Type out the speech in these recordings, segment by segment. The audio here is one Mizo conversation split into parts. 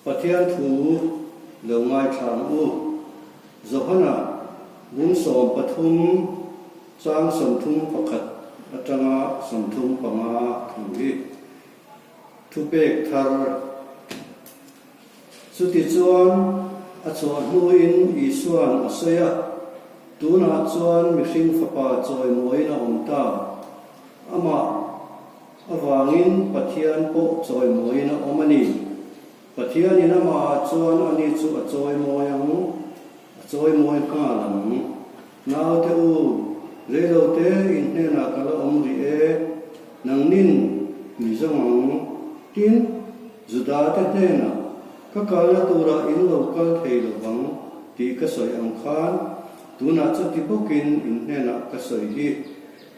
Pathian thu lo ngaithla ang u. Johana bung 13 chang 31 atanga 35 thu hi thupek thar. Chutichuan a chhuah hnuin Isua'n a sawi a, Tunah chuan mihring fapa chawimawiin a awm ta. Amah avangin Pathian pawh chawimawiin a awm a ni. Pathianin amahah chuan ani chu a chawimawi ang, a chawimawi nghal ang. Naute u, reilote in hnenah ka la awm rih e, nangnin mi zawng ang. Tin, Judate hnenah, Ka kalna turah in lo kal thei lo vang tih ka sawi ang khan, tunah chuti bawkin in hnenah ka sawi hi.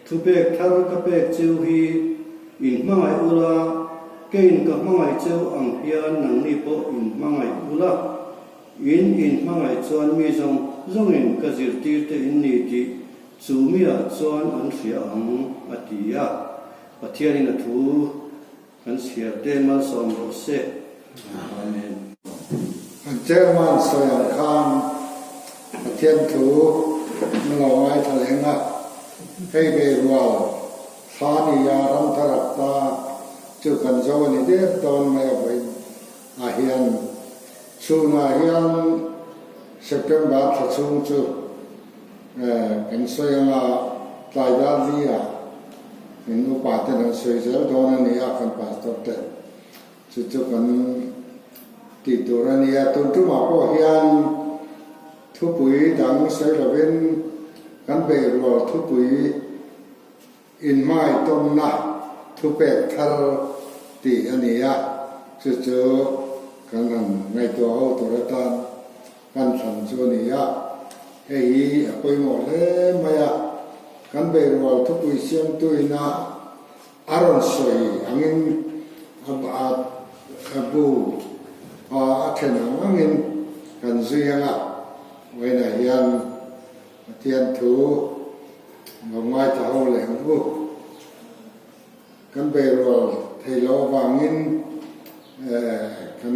Thupek thar ka pek cheu hi in hmangaih ula, keiin ka hmangaih cheu ang hian nangni pawh in hmangaih ula. In in hmangaih chuan mi zawng zawngin ka zirtirte in ni tih chu miah chuan an hria ang, a ti a. Pathianin a thu kan chhiarte malsawm rawh se. Amen. Kan Chairman sawi ang khan Pathian thu an lo ngaithla leng a, hei ve rual thla nia ram thar ak ta chu kan zo a ni der dawn mai a vawiin ah hian chhunah hian September thla chhung chu kan sawi anga tlai dar li ah kan upa ten an sawi zel dawn a ni a kan pastor ten chu chu kan tih tur a ni a tun tumah pawh hian thupui dang sawi lovin kan beihrual thupui Inhmaitawmna thupek thar tih a ni a, chu chu kan han ngaihtuah ho tur atan kan thlan chu a ni a. Hei hi a pawimawh hle mai a, kan beirual thupui siamtuina a rawn sawi angin a bu a then ang angin kan zui ang a, vawiinah hian Pathian thu lo ngaithla ho leh ang u. Kan beirual thei lo avangin kan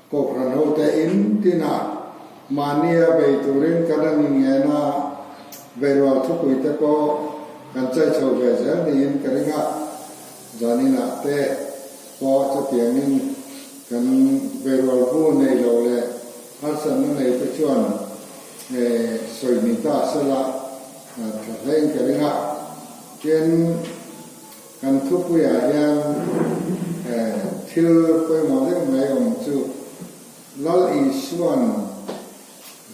Kohhran hote in tinah mahnia bei turin kan an inngen a, beirual thupui te pawh kan chai chho ve zel niin ka ring a, zaninah te pawh chutiangin kan beirual bu nei lo leh harsatna nei te chuan Sawi ni ta sela tha hlein ka ring a, tin kan thupuiah hian thil pawimawh deuh mai awm chu Lal Isua'n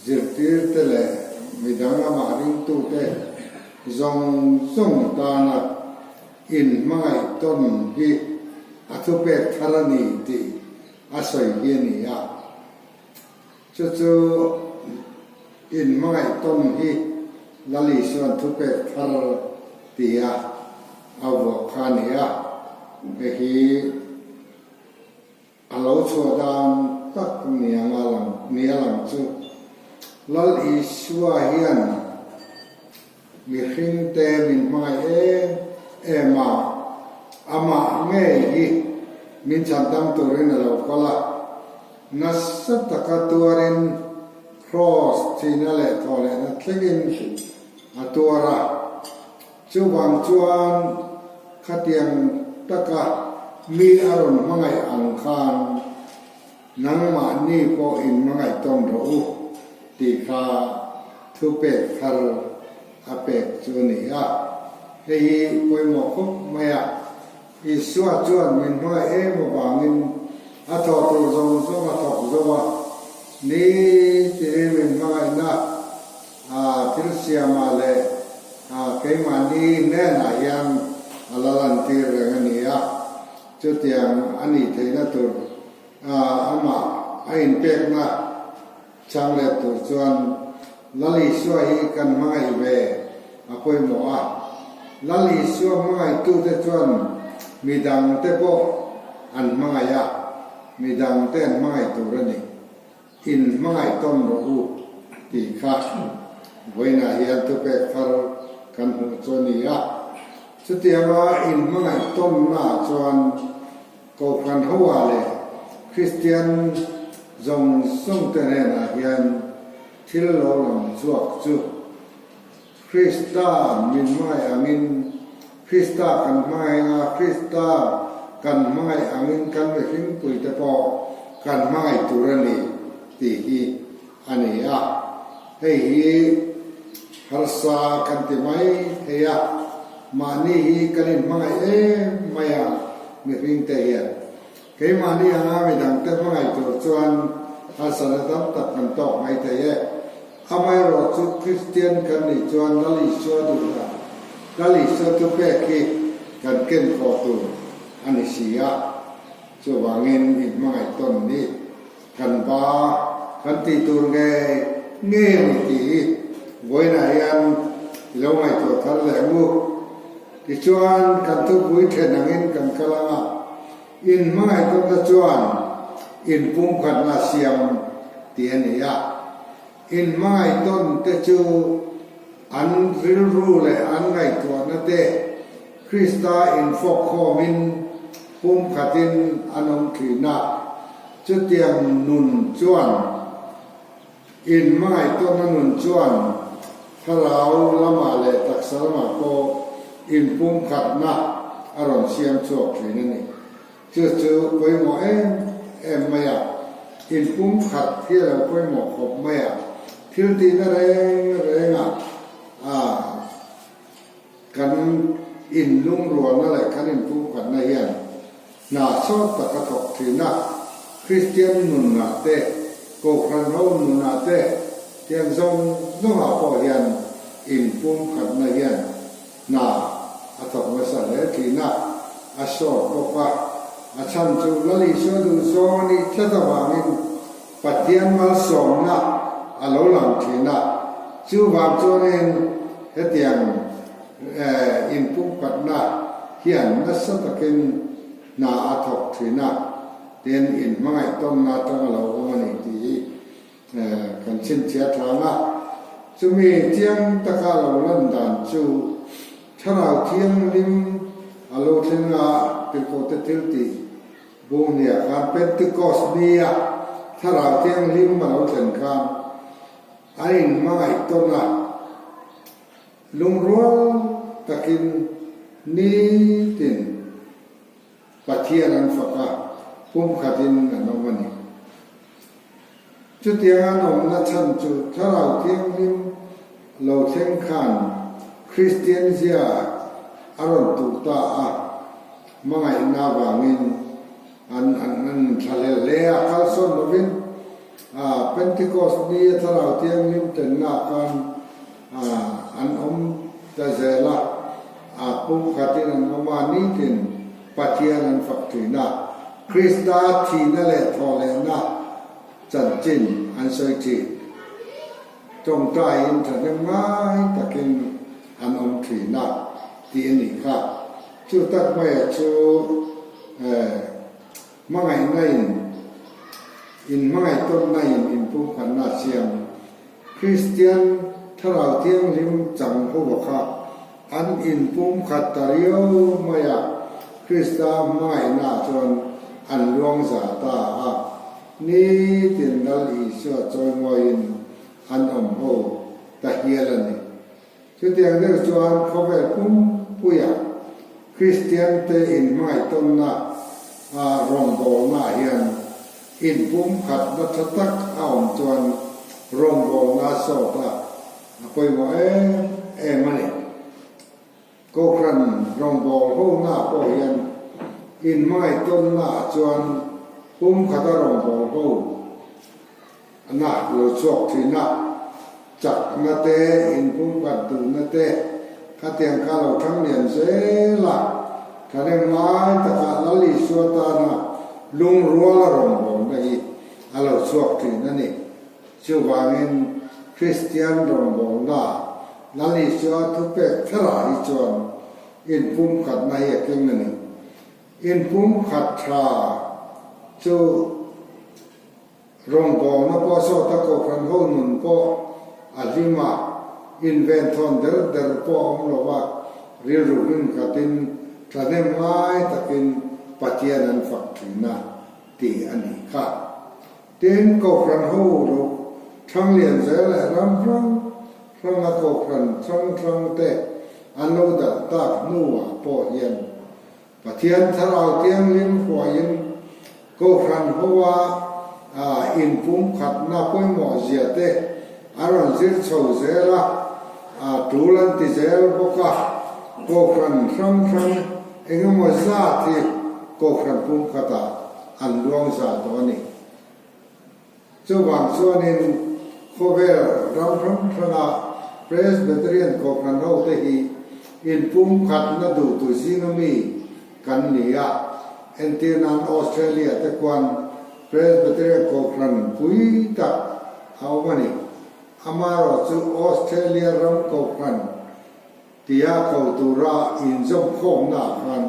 zirtirte leh midang amah ringtute zawng zawng tana inhmangaih tawn hi a thupek thar a ni tih a sawi hi a ni a. Chu chu in hmangaih tawn hi Lal Isua'n thupek thar tia a vuah kha a ni a, hei hi a lo chhuah dan tak ni anga lang ni a lang chu. Lal Isua hian mihringte min hmangaih em em a, amah ngei hi min chhandam turin a lo kal a, Nasa taka tuarin Kraws thihna leh thawhlehna thlengin a tuar a. Chuvang chuan khatiang taka mi a rawn hmangaih ang khan nangmahni pawh in hmangaih tawn rawh u tih kha thupek thar a pek chu a ni a. Hei hi pawimawh khawp mai a. Isua chuan min hmangaih em avangin a thawh tur zawng zawng a thawk zo a, ni tiin min hmangaihna a thil siamah leh a keimahni hnenah hian a la lantir reng a ni a. Chutiang a nih theihna tur amah a inpekna chang let tur chuan Lal Isua hi kan hmangaih ve a pawimawh a. Lal Isua hmangaihtute chuan midangte pawh an hmangaih a, midangte an hmangaih tur a ni. In hmangaih tawn rawh u tih kha vawiinah hian thupek thar kan hmuh chu a ni a. Chutianga in hmangaih tawnnaah chuan Kohhran hoa leh Kristian zawng zawng te hnenah hian thil lo lang chhuak chu Krista min hmangaih angin Krista kan hmangaih a, Krista kan hmangaih angin kan mihringpui te pawh kan hmangaih tur a ni tih hi a ni a. Hei hi harsa kan ti mai thei a, mahni hi kan inhmangaih em mai a mihringte hian. Keimahni anga midangte hmangaih tur chuan harsatna tam tak kan tawk mai thei e. Amaherawh chu Kristian kan nih chuan Lal Isua duhna, Lal Isua thupek hi kan ken khawh tur a ni si a. Chuvangin inhmangaih tawn ni kan ba kan tih tur nge nge a ni tih hi vawiinah hian i lo ngaihtuah thar leh ang u. Tichuan kan thupui then angin kan kal ang a, inhmangaih tawnna chuan inpumkhatna a siam tih a ni a. Inhmangaih tawn te chu an rilru leh an ngaihtuahna te Krista infawkkhawmin pumkhatin an awm thin a. Chutiang nun chuan inhmangaih tawnna nun chuan thlarau lamah leh taksa lamah pawh inpumkhatna a rawn siam chhuak thin a ni. Chu chu pawimawh em em mai a, inpumkhat hi a lo pawimawh khawp mai a, thil tihna reng rengah a kan inlungrualna leh kan inpumkhatna hian hna sawt tak a thawk thin a, Kristian nunah te, Kohhran ho nunah te, tiang zawng zawngah pawh hian inpumkhatna hian Hna a thawk nasa hle thin a, a sawt bawk a. A chhan chu Lal Isua duh zawng a nih tlat avangin Pathian malsawmna a lo lang thin a. Chuvang chuanin hetiang inpumkhatna hian nasa takin hna a thawk thin a, tin inhmangaih tawnna atang a lo awm a ni tih hi Kan chhinchhiah thang a, chumi chiang taka lo lan dan chu Thlarau Thianghlim a lo thleng a, Tirhkohte thil tih bung hniah khan Pentecost nia Thlarau Thianghlim a lo thlen khan an inhmangaih tawn a, lungrual takin nitin Pathian an fak a, pumkhatin an awm a ni. Chutiang an awmna chhan chu Thlarau Thianghlim lo thleng khan Kristian zia a rawn tuh ta a, hmangaihna avangin an an an thlahlel hle a, kalsawn lovin Pentecost ni a Thlarau Thianghlim tenna khan an awm ta zel a. A pumkhatin an awm a, nitin Pathian an fak thin a, Krista thihna leh thawhlehna chanchin an sawi thin. Tawngtaiin thahnem ngai takin an awm thin a, tih a nih kha. Chu tak maia chu hmangaihna in, inhmangaih tawnna in inpumkhatna a siam. Kristian Thlarau Thianghlim chang ho kha an inpumkhat ta riau mai a, Krista hmangaihnaah chuan an luang za ta a, nitin Lal Isua chawimawiin an awm ho ta hial a ni. Chutiang deuh chuan khawvel pumpuiah Kristiante inhmangaihtawnna rawngbawlnaah hian inpumkhatna tha tak a awm chuan rawngbawlna a sawt a, a pawimawh em em a ni. Kohhran rawngbâwl honaah pawh hian inhmangaihtawnnaah chuan pumkhata rawngbâwl ho na lo chhuak thin a, chakna te, inpumkhat duhna te khatiang kha lo thang lian zel a, thahnem ngai takah Lal Isua tana lungruala rawngbâwlna hi a lo chhuak thin a ni. Chuvangin Kristian rawngbâwlna Lal Isua thupek tharah hi chuan inpumkhatna hi a keng a ni. Inpumkhat tha chu Rawngbawlna pawh sawta Kohhran ho nun pawh a hlim a, inven thawn der der pawh a awm lo va, rilru hmun khatin thahnem ngai takin Pathian an fak thin a. tih a nih kha. Tin, Kohhran ho lo thlang lian zel leh ram hrang hranga Kohhran hrang hrang te an lo darh tak hnuah pawh hian Pathian Thlarau Thianghlim hruaiin Kohhran hoa inpumkhatna pawimawh zia te a rawn zir chho zel a, tul an ti zel bawk a. Kohhran hrang hrang engemaw zat hi Kohhran pumkhatah an luang za tawh a ni. Chuvang chuanin khawvel ram hrang hranga Presbyterian Kohhran hote hi inpumkhatna duhtu zinga mi kan ni a. Entir nan Australia te khuan Presbyterian Kohhran pui tak a awm a ni. Amaherawhchu chu Australia ram Kohhran Tia ko tura inzawmkhawmnaah khan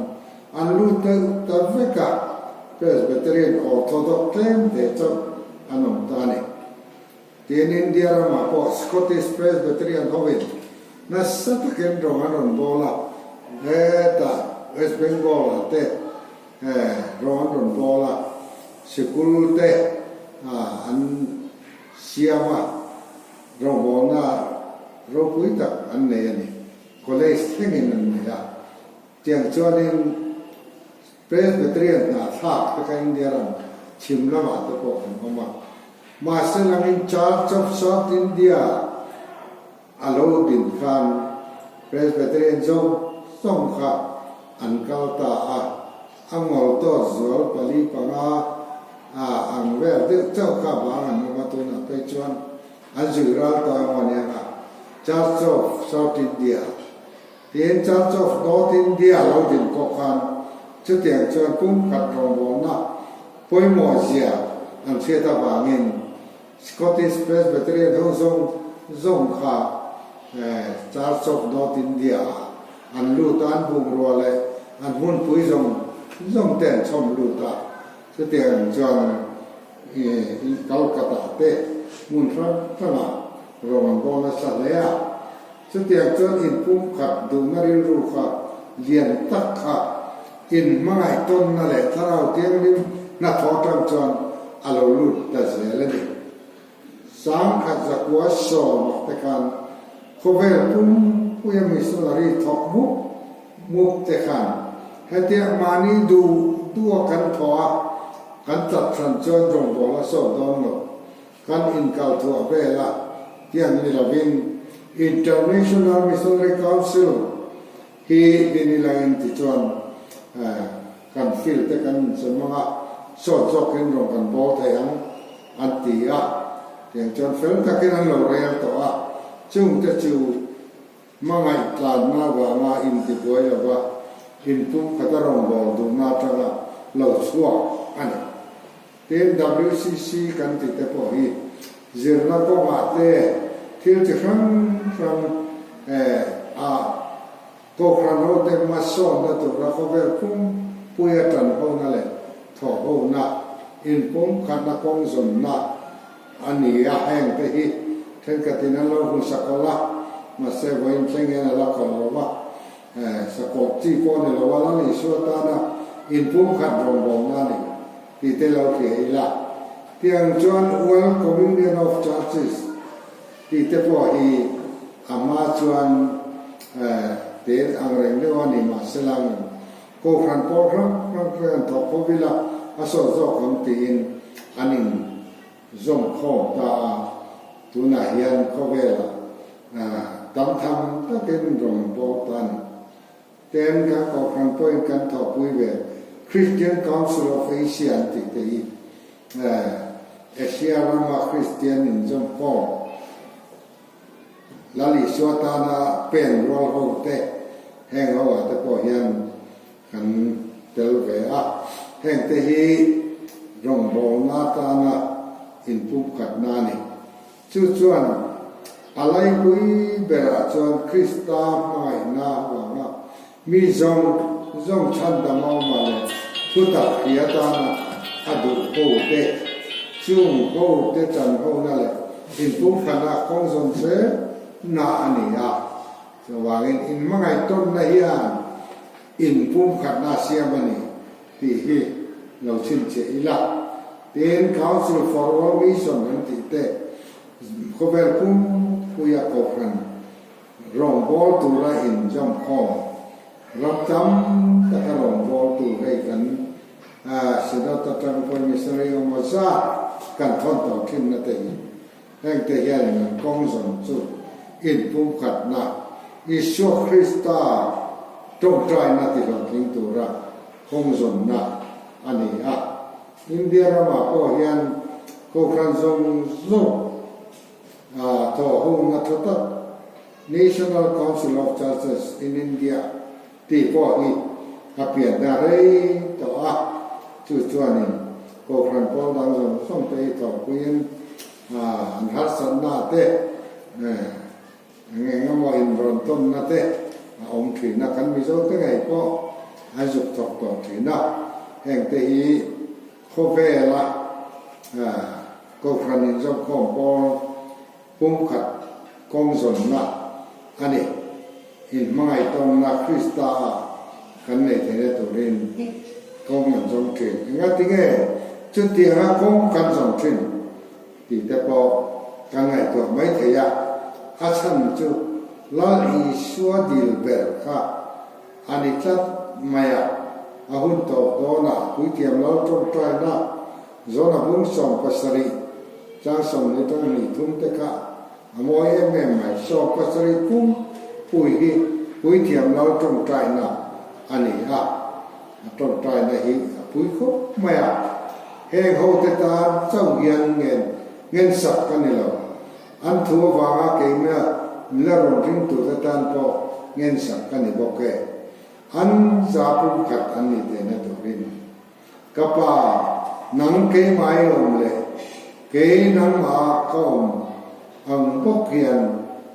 an lut deuh ta vek a, Presbyterian Orthodox tlem te chauh an awm ta a ni. Tin, India ramah pawh Scottish Presbyterian hovin nasa takin rawng an rawn bawl a, hetah West Bengal-ah te rawng an rawn bawl a, sikul te an siam a. Rawngbawlna ropui tak an nei a ni. College thlengin an nei a. Tiang chuanin Presbyterian hnahthlak te kha India ram chhim lamah te pawh an awm a. Mahse langin Church of South India a lo din khan Presbyterian zawng zawng kha an kal ta a. A ngawl tawt zual pali panga a ang vel deuh chauh kha vang an awm a, tunah phei chuan an zui ral ta emaw nia nga Church of South India tiin Church of North India lo din pawh khan chutiang chuan pumkhat rawngbawlna pawimawh zia an hriat avangin Scottish Presbyterian ho zawng zawng kha Church of North India ah an lut a, an bungrua leh an hmunpui zawng zawng te an chhawm lut a, chutiang chuan Calcutta te hmun hrang hrangah rawng an bawl nasa hle a, chutiang chuan inpumkhat duhna rilru kha lian tak kha inhmangaih tawnna leh thlarau thianghlim hnathawh atang chuan a lo lut ta zel a ni. Sangkhat zakua sawmah te khan khawvel pumpuia missionary thawk mup mup te khan hetia mahni duh duha kan thawh a, kan tlat hran chuan rawngbâwl a sawt dawn lo. Kan inkal thuah vel a tiang ni lovin International Missionary Council hi din ila in ti chuan kan field te kan inchawm ang a, sawt zawkin rawn kan bawl thei ang an ti a, tiang chuan fel takin an lo rel tawh a, chungte chu hmangaih tlanna avanga intibuai lova inpumkhat a rawn bawl duhna atanga lo chhuak a ni. Tin, WCC kan tih te pawh hi zirna kawngah te thil chi hrang hrang a Kohhran hote hmasawnna tura khawvel pumpuia tan hona leh thawh hona, inpumkhatna kawng zawnna a ni a, heng te hi thenkhatin an lo hmu sakawlh a, mahse vawiin thleng hian a la kawlh lo va, sakawlh chi pawh ni lo a, Lal Isua tana inpumkhat rawngbawlna a ni tih te lo hria ila. Tiang chuan World Communion of Churches Tih te pawh hi a hma chuan tel ang reng deuh a ni mahse langin Kohhran pawl hrang hrang te an thawk fo ila a sawt zawk ang tiin an in zawm khawm ta a, tunah hian khawvelah tam tham takin rawn bawk ta a ni. Ten kan Kohhran pawhin kan thawhpui ve Christian Council of Asia an tih te hi Asia rama Kristian inzawmkhawm Lal Isua tana pen rual ho te heng ho ah te pawh hian kan tel ve a, heng te hi rawngbawlna atana inpumkhatna a ni. Chu chuan a laipui berah chuan Krista hmangaihna avanga mi zawng zawng chhandam a awm a leh thutak hria atana a duh ho te, chung ho te chan hona leh inpumkhatna kawng zawn zelna a ni a. Chuvangin inhmangaih tawnna hian inpumkhatna a siam a ni tih hi. lo chhinchhiah ila. Tin, Council for World Mission an tih te khawvel pumpuia kohhran rawngbâwl tura inzawmkhawm ram tam taka rawngbâwl tur hei kan Synod atang pawhin missionary awm zat kan thawn tawh thinna te hi Hengte hianin an kawng zawng chu inpumkhatna, Isua Krista tawngtaina tihlawhtling tura kawng zawnna a ni a. India ramah pawh hian Kohhran zawng zawng thawh hungna tha tak, National Council of Churches in India tih pawh hi a pianna rei tawh a, chu chuanin Kohhran pawl dang zawng zawng te hi thawhpuiin an harsatna te eng eng emaw inrawn tawnna te a awm thin a, kan Mizo te ngei pawh an zuk thawk tawh thin a, heng te hi khawvela Kohhran inzawmkhawm pawl pumkhat kawng zawnna a ni. Inhmangaih tawnna Krista a kan nei theihna turin kawng an zawng thin. Engatinge chutianga kawng kan zawng thin tih te pawh kan ngaihtuah mai thei a, a chhan chu Lal Isua dil ber kha a ni tlat mai a, a hun tawp dawnah Puithiam Lal tawngtaina Zona bung 70 chang 42 thum te kha A mawi em em mai. 70 pum pui hi puithiam lo tawngtaina a ni a, a tawngtaina hi a pui khawp mai a. Heng hote tan chauh hian ngen ngen sak ka ni lo. An thu avanga keimah mila rawn ringtute tan pawh ngen sak ka ni bawk e. An za pumkhat an ni tehna turin. Ka pa, nang keimah i awm leh kei nangmah ka awm ang bawk hian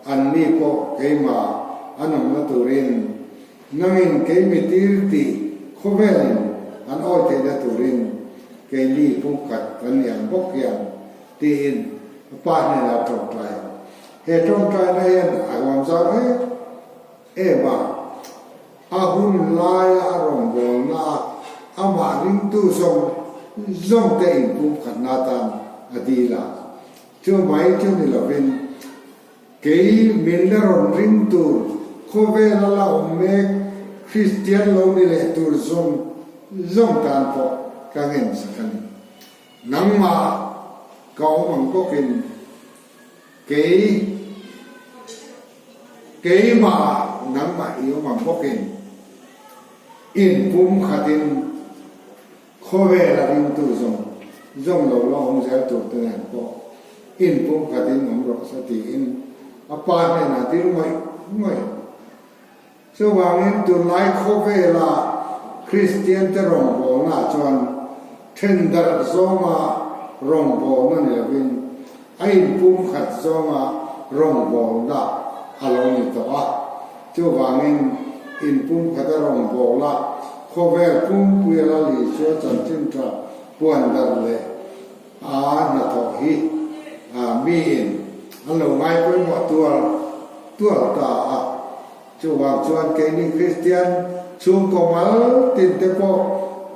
anni pawh keimah an awmna turin nangin keimi tir tih khawvelin an awi theihna turin keini pumkhat kan ni ang bawk hian tiin a pa hnenah tawngtai a. He tawngtaina hian a huam zau em em a. A hun laia a rawngbawlna a amah ringtu zawng zawng te inpumkhatna atan a dil a. Chu mai chu ni lovin, kei min la rawn ring tur, khawvela la awm mek Kristian lo ni leh tur zawng zawng tan pawh ka ngen sak a ni. Nangmah ka awm ang bawkin kei. Keimah nangmah i awm ang bawkin in pum khatin khawvel a ringtu zawng zawng lo la awm zel tur te nen pawh in pum khatin awm rawh se tiin a pa hnenah dil ngawih ngawih. Chuvangin tunlai khawvela Kristian te rawngbawlnaah chuan then darh zawnga rawngbawlna ni lovin a inpumkhat zawnga rawngbawlna a lo ni tawh a. Chuvangin inpumkhata rawngbawla khawvel pumpuia Lal Isua chanchin tha puan darh leh a hnathawh hi miin an lo ngai pawimawh tual tual ta a. Chuvang chuan keini Kristian chhungkaw mal tin te pawh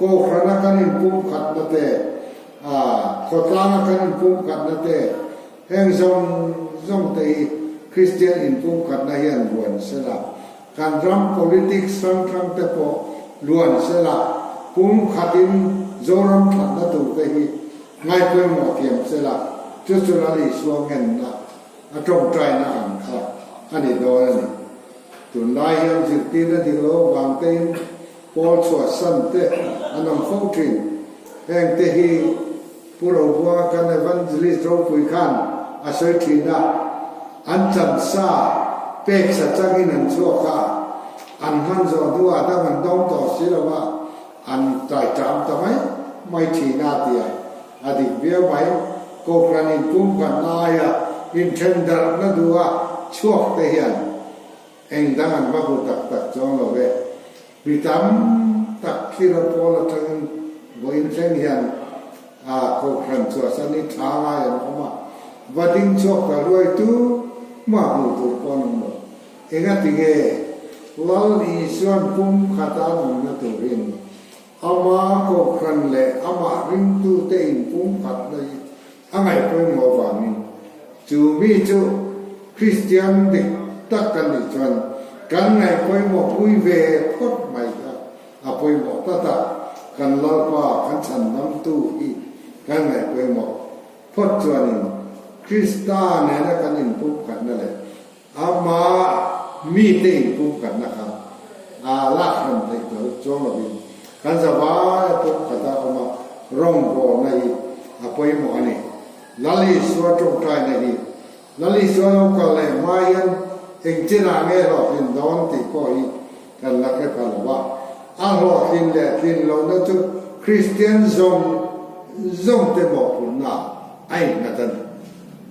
Kohhrana kan inpumkhatna te, khawtlanga kan inpumkhatna te, heng zawng zawng te hi Kristian inpumkhatna hian luan sela, kan ram politics hrang hrang te pawh luan sela, pumkhatin Zoram thatna tur te hi ngaipawimawh thiam sela, chu chu Lal Isua ngenna A tawngtaina ang kha a ni dawn a ni. Tunlai hian zirtirna dik lo avang tein pawl chhuahsan te an awm fo thin. Heng te hi Pu Robuanga kan Evangelist ropui khan a sawi thin a, an chansa pek sa changin an chhuak a, an hman zawh hnuah dang an dawng tawh si lo a, an taiṭam ta mai mai thin a tia a dik viau mai. Kohhran inpumkhatna aia inthen darhna duha chhuak te hian eng dang an va hmu tak tak chuang lo ve. Mi tam tak thlir a pawl atangin vawiin thleng hian a kohhran chhuahsan hi tha ngai an awm a, va ding chhuak ta hruaitu hma hmuh tur pawh an awm lo. Engatinge Lal Isuan pumkhata an awmna turin? Ama Kohhran leh amah ringtute inpumkhatna hi a ngaihpawimawh avangin chu mi chu Kristian dik tak kan nih chuan kan ngaihpawimawh pui ve phawt mai kha a pawimawh tlat a, kan Lalpa kan chhandamtu hi kan ngaihpawimawh phawt chuanin Krista nena kan inpumkhatna leh Amah mite inpumkhatna kha a lak hran theih tawh chuang lovin kan zavai a pumkhat a awm a, rawngbawlna hi a pawimawh a ni. Lal Isua tawngtaina hi Lal Isua lo kal leh hma hian engchinah nge hlawhtlin dawn tih pawh hi kan la hre pha lo va, a hlawhtlin leh tlin lohna chu Kristian zawng zawngte mawhphurhna a innghat a ni.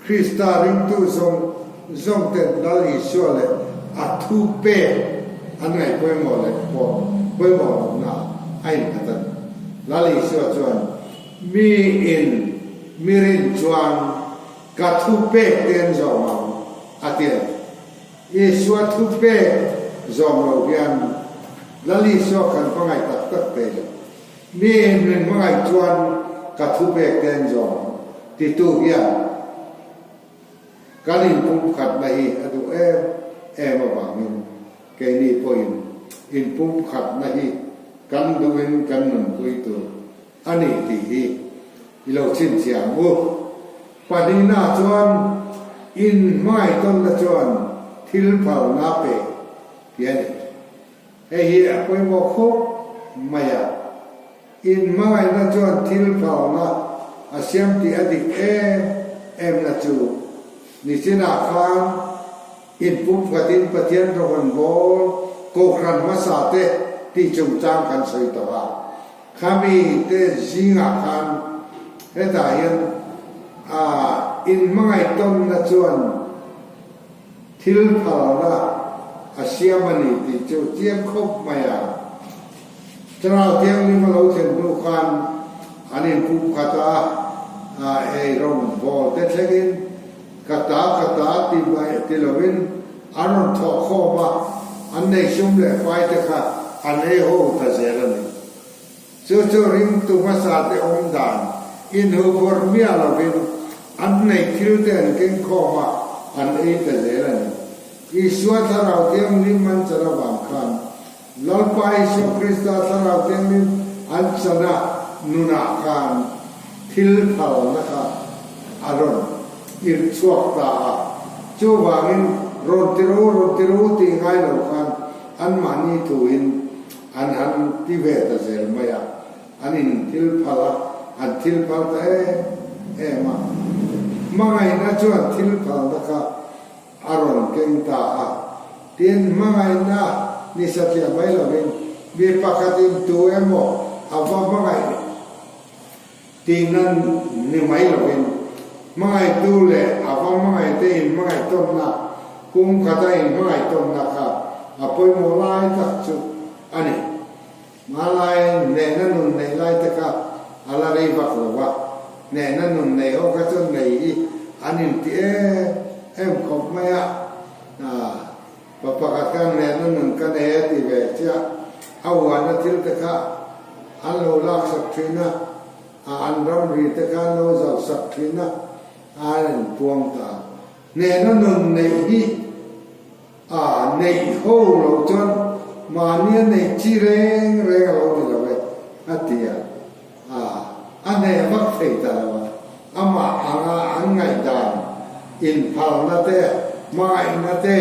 Krista ringtu zawng zawng ten Lal Isua leh a thu pek an ngaih pawimawh leh pawh pawimawh lohna a innghat a ni. Lal Isua chuan, Mi in mi rin chuan ka thu pek te an zawm ang, a ti a ni. Isua thu pek zawm lo hian Lal Isua kan hmangaih tak tak thei lo. Mi in min hmangaih chuan ka thu pek te an zawm ang titu hian kan inpumkhatna hi a duh em em avangin keini pawhin inpumkhatna hi kan duhin kan nunpui tur a ni tih hi i lo chhinchhiah ang u. Pahnihna chuan inhmaitawnna chuan thil phalna pe tih a ni. Hei hi a pawimawh khawp mai a, inhmangaihna chuan thil phalna a siam tih a dik em em na chu nichinah khan inpumkhatin Pathian rawng an bawl Kohhran hmasa te tih chungchang kan sawi tawh a, khami te zingah khan hetah hian inhmangaih tawnna chuan Thil phalna a siam a ni tih chu chiang khawp mai a. Thlarau Thianghlim a lo thlen hnu khan an inpum khat a, a ei rawng bawl te thlengin ka ta ka ta ti mai ti lovin an rawn thawh khawm a, an nei sum leh fai te kha an ei ho ta zel a ni. Chu chu ringtu hmasa te awm dan inhuphurh miah lovin an neih thil te an keng khawm a, an ei ta zel a ni. Isua Thlarau Thianghlim an chan avang khan Lalpa Isua Krista Thlarau Thianghlim an chana nunah khan thil phalna kha a rawn irh chhuak ta a. Chuvangin rawn ti ru rawn ti ru tih ngai lo khan anmahni thuin An han ti ve ta zel mai a, an in thil phal a, an thil phal ta em em a. Hmangaihna chuan thil phalna kha a rawn keng ta a, tin hmangaihna ni satliah mai lovin mi pakhatin tu emaw a va hmangaih tihna ni mai lovin hmangaihtu leh a va hmangaihte inhmangaihtawnna, kum khata inhmangaihtawnna kha a pawimawh lai tak chu a ni. Hmalai hnehna nun neih lai te kha a la rei vak lo va, hnehna nun nei ho kha chuan nei hi an inti em em khawp mai a. Pa pakhat khan hnehna nun ka nei a ti ve chiah, a uana thil te kha an lo laksak thin a, a an ramri te kha an lo zauhsak thin a, a an inpuang ta. Hnehna nun neih hi a neih ho loh chuan mahnia neih chi reng reng a lo ni lo e, a ti a, a a hneh vak thei ta lo a. Amah anga an ngaihdan, inphalna te, hmangaihna te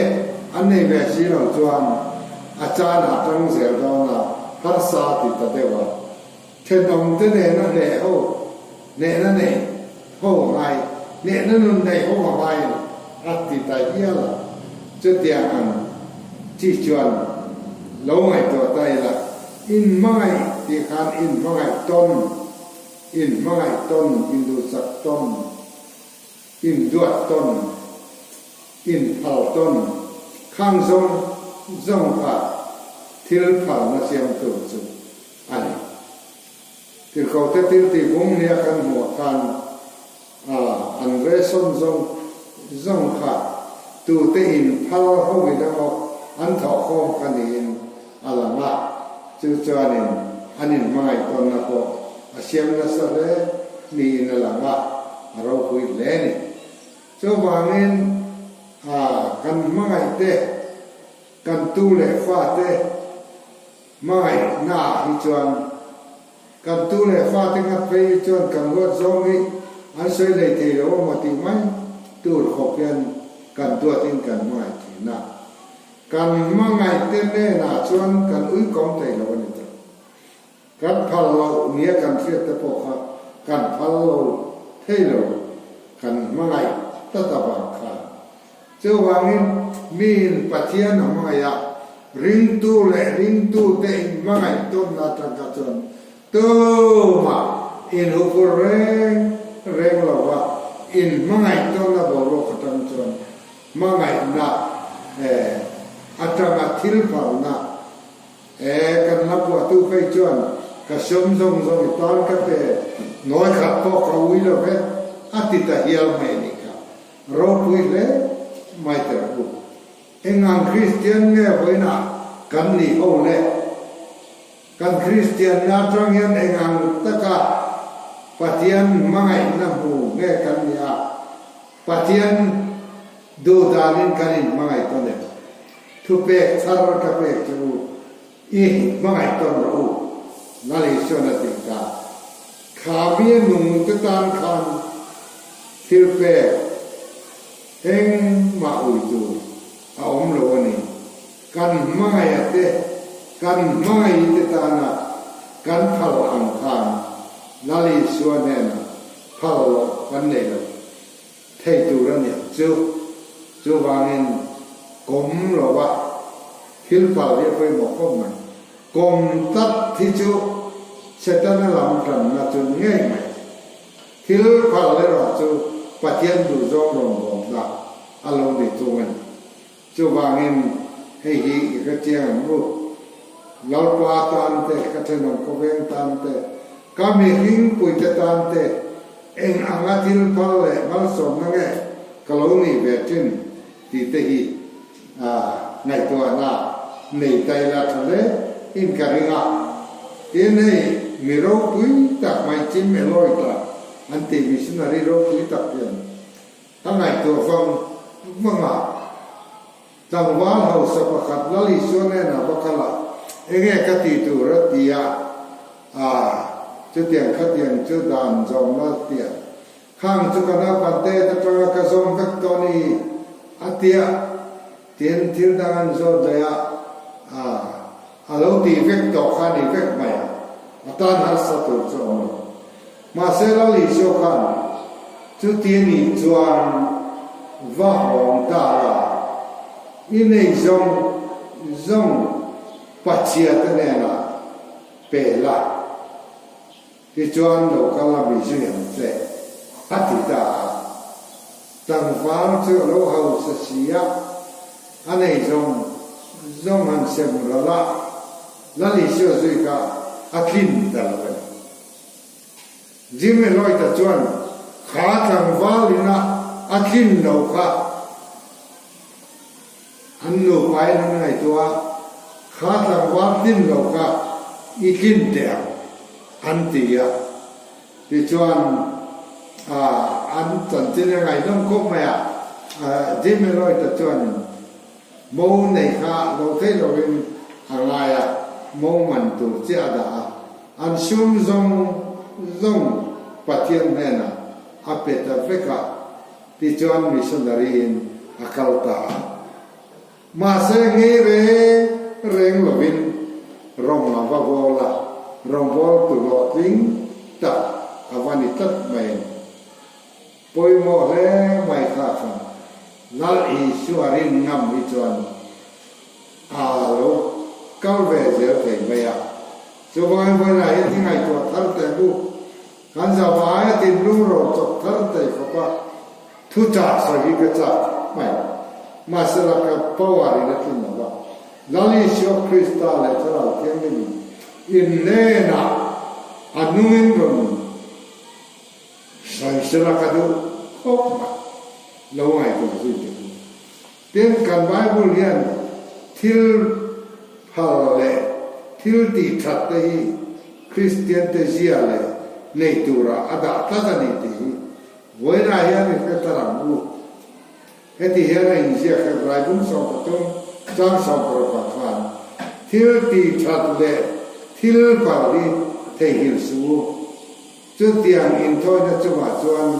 an nei ve si lo chuan a chan a tang zel dawn a, harsa ti ta deuh a. Thenawmte nena hneh ho, hnehna nei ho a ngai, hnehna nun nei ho a ngai a ni, a ti ta hial a. Chutiang ang chi chuan lo ngaihtuah ta ila, inhmangaih tih khan inhmangaih tawn Inhmangaih tawn, induhsak tawn, induat tawn, inphal tawn, khang zawng zawng kha thil phalna siamtu chu a ni. Tirhkohte thil tih vung nia kan hmuh khan a an resawn zawng zawng kha tute inphal ho in emaw an thawhkhawm kha niin a lang a, chu chuanin. an inhmangaih tawnna pawh a siam nasa hle niin a lang a, a ropui hle a ni. Chuvangin kan hmangaih te, kan tu leh fa te hmangaihnaah hi chuan kan tu leh fa te ngat phei hi chuan kan huat zawng hi an sawi lei thei lo amaw tih mai tur khawp hian kan duatin kan hmangaih thin a. Kan hmangaih te hnenah chuan kan uikawm thei lo a ni ta. Kan phal loh nia kan hriat te pawh kha kan phal lo thei lo, kan hmangaih tlat avang khan. Chuvangin miin Pathian a hmangaih a, ringtu leh ringtute inhmangaih tawnna atang kha chuan tumah inhuphur reng reng lova inhmangaih tawnna boruak atang chuan Hmangaihna eh atanga thil phalna eh kan la puahtu phei chuan ka sawm zawng zawng i tan ka pe nawi khat pawh ka ui lo ve a ti ta hial mai anih kha. Ropui hle mai teh u. Engang Kristian nge vawiinah kan nih ho le? Kan Kristianna atang hian engang taka Pathian hmangaihna hmu nge kan nih a? Pathian duh danin kan inhmangaih tawn em? Thupek thar ka pek che u, i hmangaih tawn rawh u, Lal Isuan a tih ta. Kha mi a nung te tan khan thil pek engmah ui tur a awm lo a ni. Kan hmangaih a te, kan hmangaih te tana kan phal ang khan Lal Isua hnenah phal loh kan nei lo thei tur a nih chu. Chuvangin kawm lova thil phal hi a pawimawh khawp mai. Kawm tlat hi chu Setana lam tanna chu ni ngei mai. Thil phal erawh chu Pathian duhzawng rawngbawlna a lo ni thung a ni. Chuvangin hei hi i hre chiang ang u, Lalpa tan te, ka thenawm khawveng tan te, ka mihringpuite tan te eng anga thil phal leh malsawmna nge ka lo nih ve thin tih te hi ngaihtuahna nei ta ila tha hle in ka ring a. Tin, hei mi ropui tak mai Jim Elliot a an tih missionary ropui tak hian Ka ngaihtuah vang vang a, tlangval hausa pakhat Lal Isua hnenah va kal a, enge ka tih tur a ti a, ah, chutiang khatiang chu dan zawm la ti a, khang chu ka naupang te atanga ka zawm vek tawh a ni a ti a, tin thil dang an zawt daih a, ah, a lo tih vek tawh kha a ni vek mai a, a tan harsa tur chu a awm lo. Mahse Lal Isua khan chuti a nih chuan va hawng ta la, i nei zawng zawng Pathiate hnenah pe la, tichuan lo kal a mi zui ang che, a ti ta a. Tlangval chu a lo hausa si a, a nei zawng zawng han sem ral a, Lal Isua zui kha a tlin ta lo a ni. Jimmy Lloyd-a chuan kha tlangval ina a tlin lo kha an nupain an ngaihtuah a, kha tlangval tlin lo kha i tlin teh ang an ti a. Tichuan an chanchin a ngaihnawm khawp mai a, Jimmy Lloyd-a chuanin Mo nei kha lo thei lovin a ngai a, mo man tur chiah a dah a, an sum zawng zawng Pathian hnenah a pe ta vek a, tichuan missionary in a kal ta a. Mahse ngei reng reng lovin rawng a va bawl a, rawngbawltu hlawhtling tak a va ni tlat mai a ni. Pawimawh hle mai kha kha Lal Isua rin ngam hi chuan a lo kal ve zel thei mai a. Chuvangin vawiinah hian hi ngaihtuah thar teh bu kan zava aia thinlung ro chawp thar thei khawp a thu chah sawi hi ka chak mai. Mahsela ka power in a tlin lo va, Lal Isua Krista leh Thlarau Thianghlim in hnenah a nungin rawn Sawisela ka duh khawp mai lo ngaihtuah zui teh u. Tin, kan Bible hian thil phal leh thil tih that te hi Kristiante zia leh nei turah a dah tlat a ni tih hi vawiinah hian i hre thar ang u. Heti hian a inziak Hebrai bung 13 chang 16 khan, Thil tih that leh thil phal hi theihnghilh suh u. Chutiang inthawina chungah chuan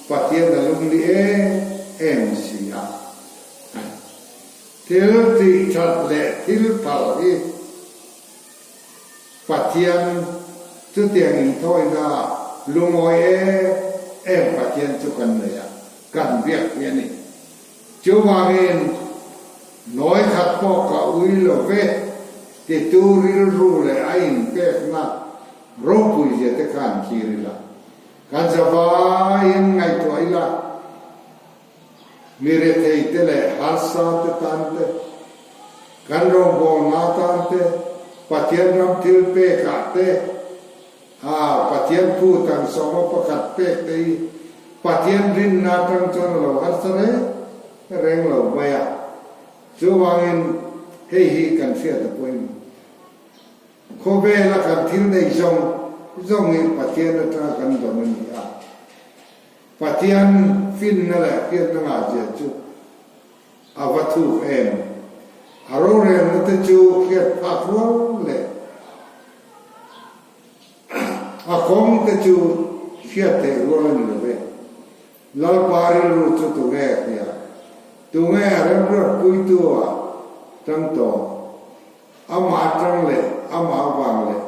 Pathian a lungli em em si a. Thil tih that leh thil phal hi Pathian chutiang inthawina lungawi em em Pathian chu kan nei a. Kan biak hi a ni. Chuvangin, nawi khat pawh ka ui lo ve titu rilru leh a inpekna ropui zia te khan thlir ila, kan zavaiin ngaihtuah ila, mi rethei te leh harsa te tan te, kan rawngbawlna tan te, Pathian ram thil pekah te, A Pathian phut ang sawma pakhat pek te hi Pathian rinna atang chuan a lo harsa reng reng lo mai a. Chuvangin hei hi kan hriat a pawimawh. Khawvela kan thil nei zawng zawng hi Pathian atanga kan dawn a ni a. Pathian finna leh hriatna ngahzia chu A va thuk em? A rorelna te chu hriat phak rual leh a kawng te chu hriat theih rual a ni lo ve. Lalpa rilru chu tunge a hria? Tunge a remruatpuitu ah tang tawh? Amah atang leh amah avang leh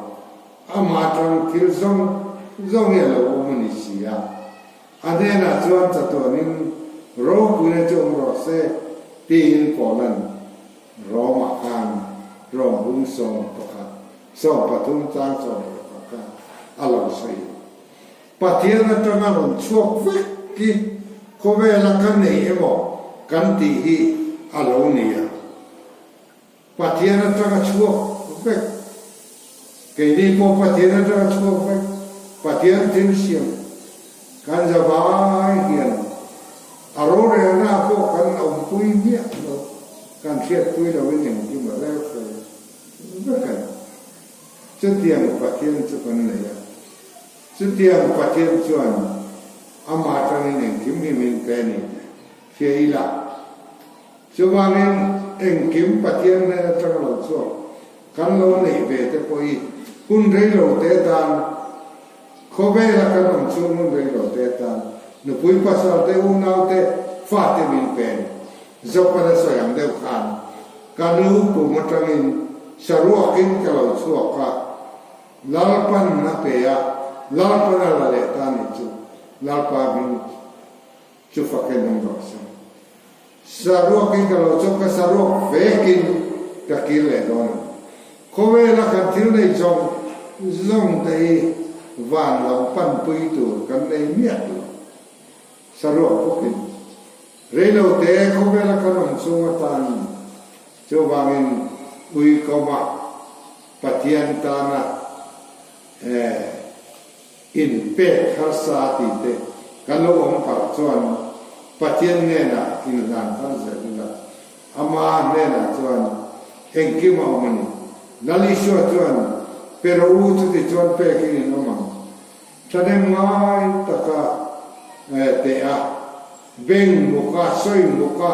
amah atang thil zawng zawng hi a lo awm a ni si a. A hnenah chuan chatuanin ropuina chu awm rawh se tiin Paula'n Rome-ah khan Rome bung 11, 13 chang 11 khan a lo sawi. Pathian atanga rawn chhuak vek hi khawvela ka nei emaw kan tih hi a lo ni a. Pathian atanga chhuak vek. Keini pawh Pathian atanga chhuak vek. Pathian thil siam kan za vai hian a rorelna pawh kan awmpui miah lo, kan hriatpui loin engkim a rel fel vek a ni. Chutiang Pathian chu kan nei a. Chutiang Pathian chuan amah atangin engkim hi min pe a ni tih hria ila. Chuvangin engkim Pathian hnen atang lo chuak kan lo neih ve te pawh hi hun rei lo te tan, khawvela kan awm chhung hun rei lo te tan nupui pasal te, unau te, fate min pe a ni. Zopan a sawi ang deuh khan ka nu kum atangin saruakin ka lo chhuak a, Lalpan a pe a, Lalpan a la leh ta a nih chu, Lalpa hming chu fakin awm rawh se. Saruakin ka lo chawp ka saruak vekin ka kir leh dawn a ni. Khawvela kan thil nei zawng zawng te hi van lam panpui tur kan nei miah lo. Saruak bawkin reilo te khawvela kan awm chung atan chuvangin uikawma Pathian tana eh In pek harsa tih te kan lo awm palh chuan Pathian hnenah inhlan thar zel ila, Ama hnenah chuan engkim a awm a ni. Lal Isua chuan, Pe rawh u, chuti chuan pekin in awm ang. Thahnem ngai taka teh a, beng muka, sawi muka,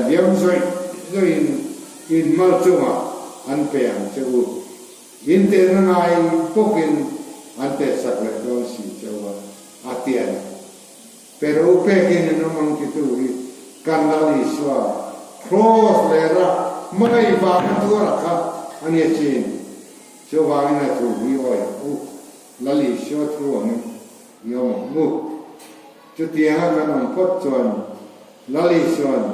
liam zawih zawihin in mal chungah an pe ang che u. In tehna ngai bawkin an tehsak leh dawn si cheu a, a ti a ni. Pero u pekin in awm ang titu hi kan Lal Isua Kraws lera hmangaih vanga tuara kha a nia chin. Chuvangin a thu hi awi ang u, Lal Isua thu angin i awm ang u. Chutianga kan awm phawt chuan Lal Isua'n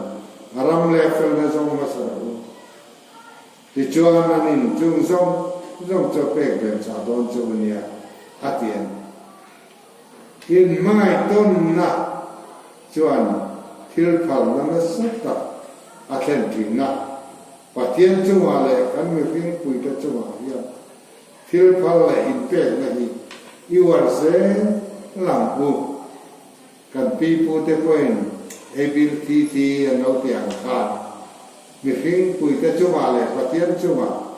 a ram leh felna zawng hmasa rawh u. Tichuan an in chung zawng zawng chu a pek ber chah dawn chu a nia, a ti a ni. In hmangaihtawnna chuan thil phalna nasa tak a thlen thin a, Pathian chungah leh kan mihring puite chungah hian thil phal leh inpekna hi i uar zel ang u. Kan pi pute pawhin ei bil thi thi an lo ti ang khan mihring puite chungah leh Pathian chungah.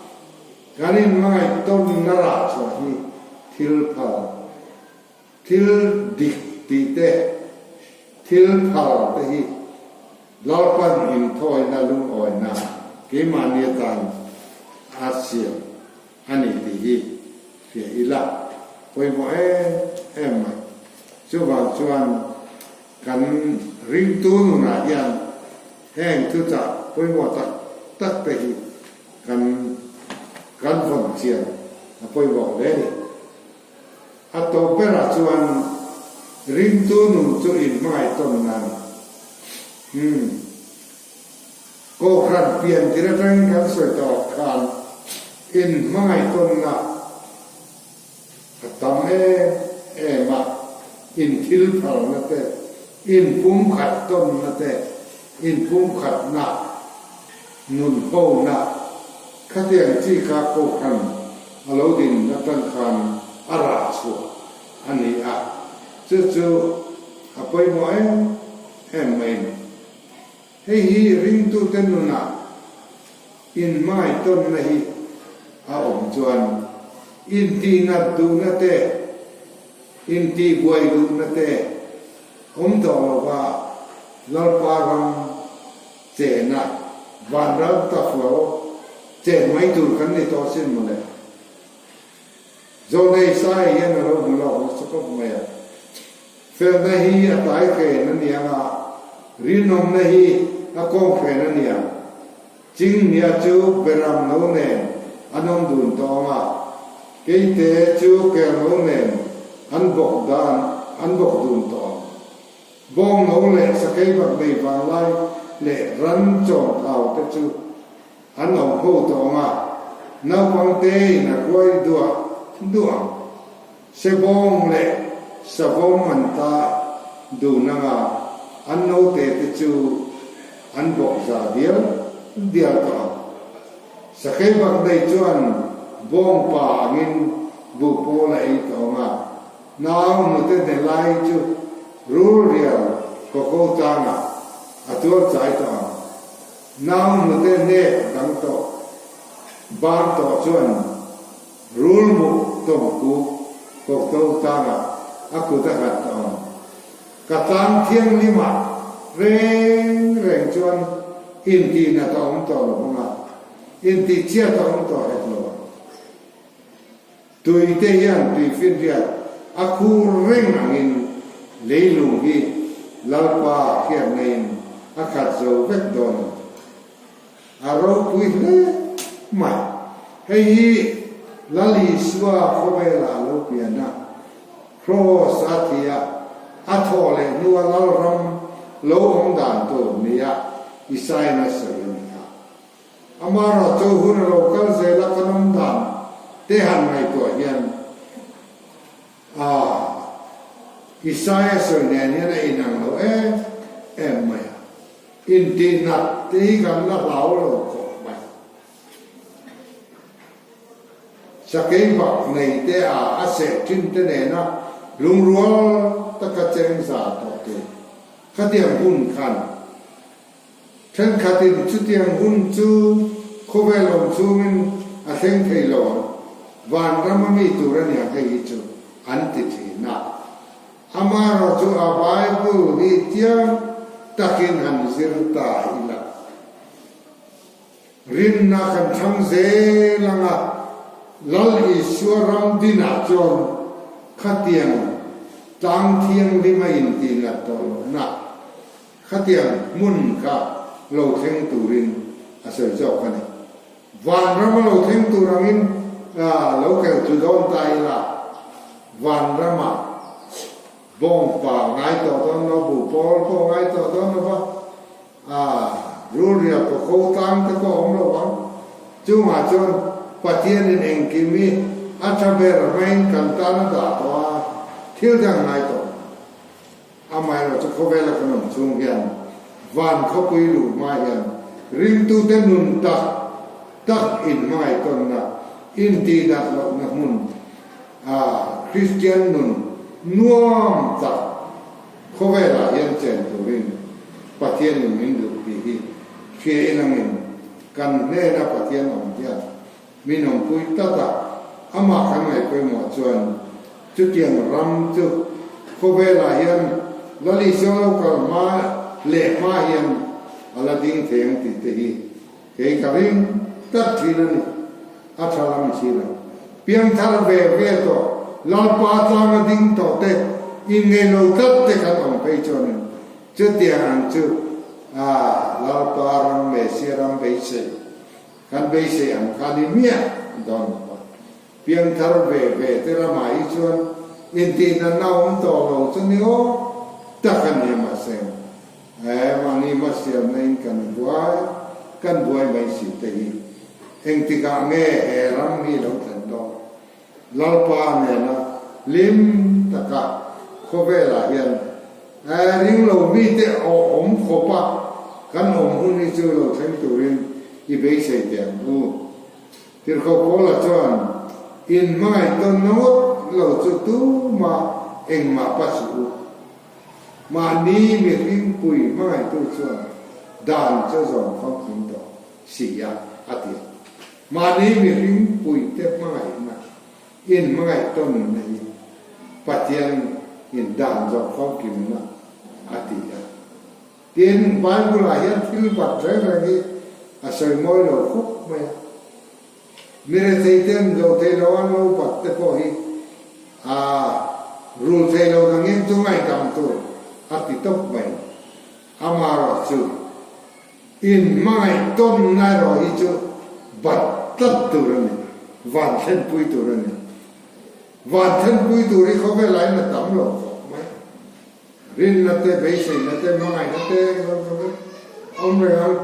Kan inhmangaih tawnna rah chhuah hi thil phal, thil dik tih te, thil phal te hi Lalpan inthawina lungawina keimahni atan a siam a ni tih hi hria ila pawimawh em em mai. Chuvang chuan kan ringtu nunah hian heng thuchah pawimawh tak tak te hi Kan kan vawn chian a pawimawh hle a ni. A tawp berah chuan ringtu nun chu inhmangaih tawnna a ni. Umm. Kohhran pian tir atangin kan sawi tawh khan inhmangaih tawnna a tam em em a, inthilphalna te, inpumkhat tawnna te, inpumkhatna, nunhona, khatiang chi kha Kohhran a lo din atang khan a rah chhuah a ni a, chu chu a pawimawh em em mai a ni. Hei hi ringtute nunah inhmangaihtawnna hi a awm chuan intihnat duhna te, intihbuai duhna te awm tawh lova Lalpa ram chena vanram taflo chen mai tur kan ni tawh asin mawle. Zawnei Sai hian a lo hmu lawk nasa khawp mai a. Felna hi a tlai hren a ni ang a, rinawmna hi a kawng hren a ni ang. Chingnia chu Beram no nen an awm dun tawh ang a, keite chu kel no nen an bawk dan an bawk dun tawh ang. Bawng no leh sakei bak nei vanglai leh ran chawm thau te chu An awm ho tawh ang a, naupang tein a kuai duah duah ang. Sebawng leh savawm an ta dun ang a, an naute te chu an bawk za dial dial tawh ang. Sakei bak nei chuan bawngpa angin buh pawl a ei tawh ang a, nau hnute hne lai chu rul rial kawko tangah a tuar chai tawh ang. Nau hnute hnek dang tawh bar tawh chuan rul muk tawm kuk kawkto tlangah a kut a nghat tawh ang. Ka tlang thianghlimah reng reng chuan intihnat a awm tawh lo vang a, intihchhiat a awm tawh hek lo ang. Tui te hian tuifinriat a khur reng angin leilung hi Lalpa hriatna-in a khat zo vek dawn a ni. A ropui hle mai. Hei hi Lal Isua khawvelah a lo pian a, Kraws a thi a, a thawh leh hnua Lalram lo awm dan tur nia Isaia-in a sawi a ni a. Amaherawh chu hun a lo kal zel a kan awm dan te han ngaihtuah hian a Isaia sawi nen hian a inang lo em em mai a, intihnat te hi kan la hlau lo khawp mai. Sakei bak nei te a a seh thin te nena lungrual taka cheng za tawh tur khatiang hun khan Thenkhatin chutiang hun chu khawvel awm chungin a thleng thei lo ang, vanram a mi tur a nia hei hi chu an ti thin a. Amaherawh chu a Bible hi chiang takin han zir ta ila. Rinna kan thlang zel ang a, Lal Isua ram dinah chuan khatiang tlang thianghlim a intihnat tawh lohna Khatiang hmun kha lo thleng turin a sawi zawk a ni. Vanram a lo thleng tur angin lo kal chu dawn ta ila, vanramah bawngpa ngai tawh dawn lo, buh pawl pawh ngai tawh dawn lo va, rulria kaw ko tlang te pawh a awm lo ang. Chungah chuan Pathianin engkim hi a tha ber maiin kan tan a dah tawh a, thil dang ngai tawh. Amaherawh chu khawvela kan awm chhung hian van khawpui luh hma hian ringtute nun tak tak inhmangaihtawnna, intihdat lohna hmun a Kristian nun nuam tak khawvelah hian chen turin Pathianin min duh tih hi hria inangin kan hnena Pathian awm hian. Min awmpui tlat a, amah kan ngaih pawimawh chuan chutiang ram chu khawvelah hian Lal Isua lo kal hma leh hma hian a la ding thei ang tih te hi kei ka ring tlat thin a ni. A tha lam si lo. Piangthar ve ve tawh, Lalpa tlanga ding tawh te, inngeih lo tlat te kan awm phei chuanin chutiang ang chu a Lalpa ram Mesia ram beisei Kan beisei ang kha ni miah dawn lo a. Piangthar ve ve te ramah hi chuan intihna awm tawh lo chu ni aw tak a ni a mahse mahni hmasialna in kan buai kan buai mai si te hi engtikah nge he ram hi lo thlen dawn? Lalpa nena hlim taka khawvelah hian ring lo mite awm khawpa kan awm hun hi chu lo thleng turin i beisei teh ang u. Tirhkoh Paula chuan, In hmangaih tawnna ngawt lo chu tumah engmah pa suh u. Mahni mihringpui hmangaihtu chuan dan chu zawm famkim tawh si a, a ti a. Mahni mihring puite hmangaihna, in hmangaih tawnna hi Pathian in dan zawh famkimna a ti a. Tin, Bible-ah hian thil bat reng reng hi a sawi mawi lo khawp mai a. Mi rethei ten zo thei lo an lo bat te pawh hi a rul thei lo dangin chu ngaihdam tur a ti tawp mai. Amaherawhchu, In hmangaih tawnna erawh hi chu bat tlat tur a ni, van thlenpui tur a ni. Van thlenpui tur hi khawvel ah hian a tam lo khawp mai. Rinna te, beiseina te, hmangaihna te englo chu vek a awm reng ang.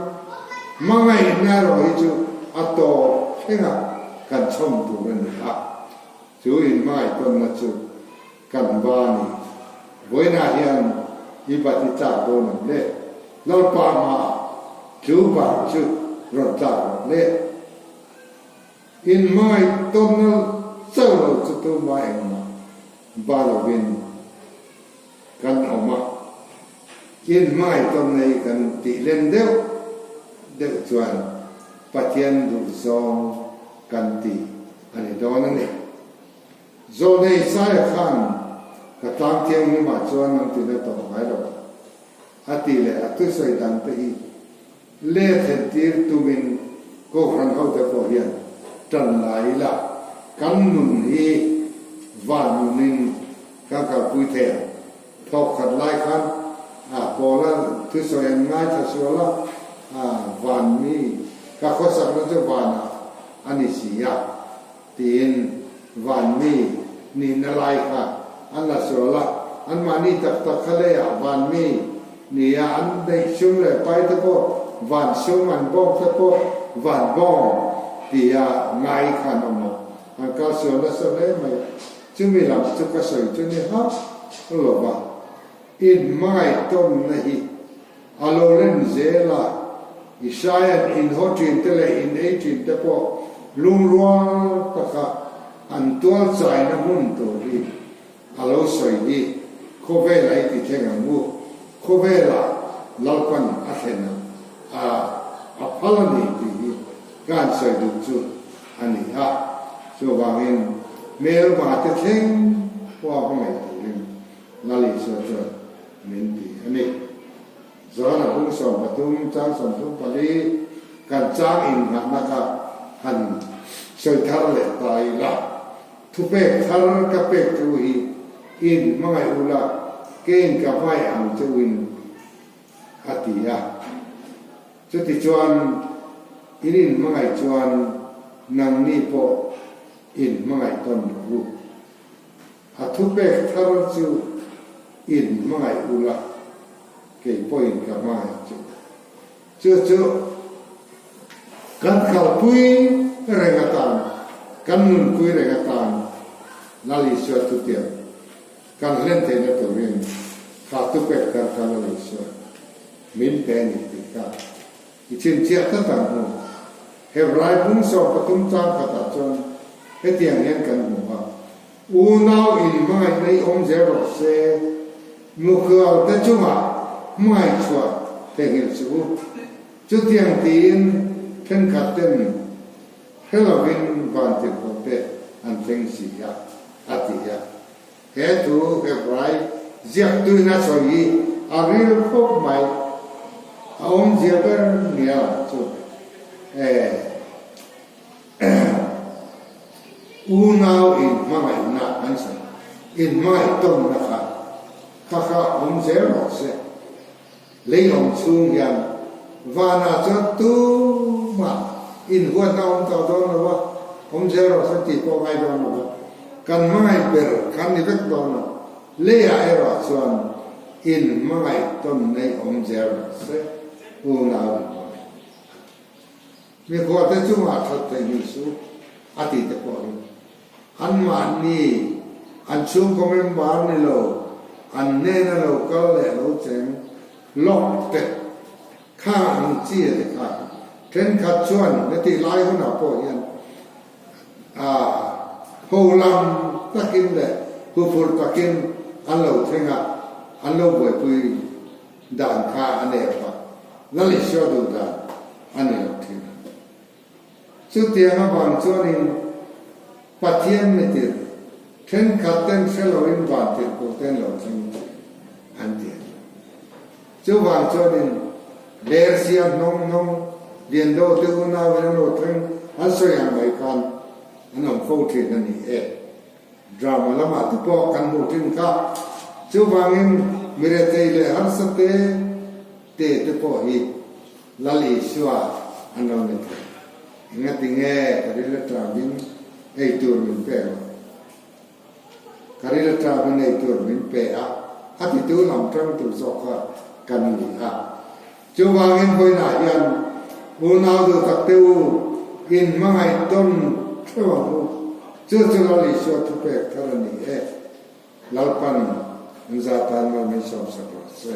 Hmangaihna erawh hi chu a tawp thlenga kan chhawm tur a ni a, chu in hmangaih tawnna chu Kan va ni. Vawiinah hian i bat i tlak dawn ang le. Lalpa hmaah chu bat chu rawn tlak rawh le. In hmangaih tawnna chauh lo chu tumah engmah va lovin kan awm a. In hmangaih tawnna hi kan tih len deuh deuh chuan Pathian duhzawng kan tih a ni dawn a ni. Zawlnei Saia khan ka tlang thianghlimah chuan an tina tawh ngai lo a ti leh a thusawi dang te hi le thlen tir tumin Kohhran hote pawh hian tan la ila kan nun hi van nunin kan kalpui thei ang. Thawk khat lai khan a Paula thusawi an ngaithla sual a, van mi ka khawsakna chu vanah a ni si a. Tiin vanmi nihna lai kha an la sual a, anmahni tak tak kha leiah vanmi nia an neih sum leh pai te pawh van sum an bawng te pawh van bawng tia ngai kha an awm a, an kal sual nasa hle mai. Chumi lam chu ka sawi chu ni hauh lo va, inhmangaihtawnna hi A lo len zel a, Isaia'n in haw ṭhin te leh in ei ṭhin te pawh lungrual taka an tual chaina hmun tur hi a lo sawi hi khawvel a i ti thleng ang u, khawvelah Lalpan a thlen a, a phal a ni tih hi ka han sawi duh chu a ni a, chuvangin hmelma te thleng pawh a hmangaih turin Lal Isua chuan min ti a ni. Johana bung 13 chang 34 kan chang innghatna kha han sawi thar leh ta ila, Thupek thar ka pek chu hi in hmangaih ula, keiin ka hmangaih ang che uin a ti a. Chutichuan in inhmangaih chuan nangni pawh in hmangaih tawn rawh u. A thupek thar chu in hmangaih ula, kei pawhin ka hmangaih chu. Chu chu kan kalpui reng atan, kan nunpui reng atan Lal Isua chutiang kan hlen theihna turin kha thupek thar kha Lal Isua min pe a ni tih kha I chhinchhiah tlat ang u. Hebrai bung 13 chang khatah chuan hetiang hian kan hmu a, Unau in hmangaihna i awm zel rawh se, mukhual te chungah hmangaih chhuah theihnghilh suh u. Chutiang tiin thenkhat ten. Hre lovin vantirhkoh te an thleng si a, a ti a. He thu Hebrai ziaktuin a sawi hi a ril khawp mai. A awmzia ber nia lang chu e unau inhmangaihna an sawi, inhmangaih tawnna kha kha kha awm zel rawh se. Lei awm chhung hian vanah chuan tumah inhuatna awm tawh dawn lo a, awm zel rawh se tih pawh ngai dawn lo va, kan hmangaih ber khan ni vek dawn lo. Leiah erawh chuan inhmangaih tawn nei awm zel rawh se, unau inhmangaih a ti. Mikhuate chungah that theih ni suh a ti te pawh hi Anmahni, an chhungkaw member ni lo, an hnena lo kal leh lo cheng lawk te kha ang chi a ti kha. Thenkhat chuan hetih lai hunah pawh hian a ho lam takin leh huphurh takin an lo thleng a, an lo buaipui dan kha a nep a, Lal Isua duh dan a ni lo thin a. Chutiang avang chuanin Pathian mitir thenkhat ten hre loin van tirhkoh ten lo thleng an ti a ni. Chuvang chuanin Lersia hnawng hnawng Liando te unauin an lo thleng an sawi ang mai khan an awm fo thin a ni e. Drama lamah te pawh kan hmuh thin kha. Chuvangin mirethei leh harsa te te te pawh hi Lal Isua an lo ni thei. Engati nge ka ril atangin ei tur min pek loh? Ka ril atangin ei tur min pe a, a titu lam tang tur zawk kha kan ni a. Chuvangin vawiinah hian unau duh tak te u, in hmangaih tawn theuh ang u. Chu chu Lal Isua thupek thar a ni e. Lalpan an za tan mal min sawmsak rawh se.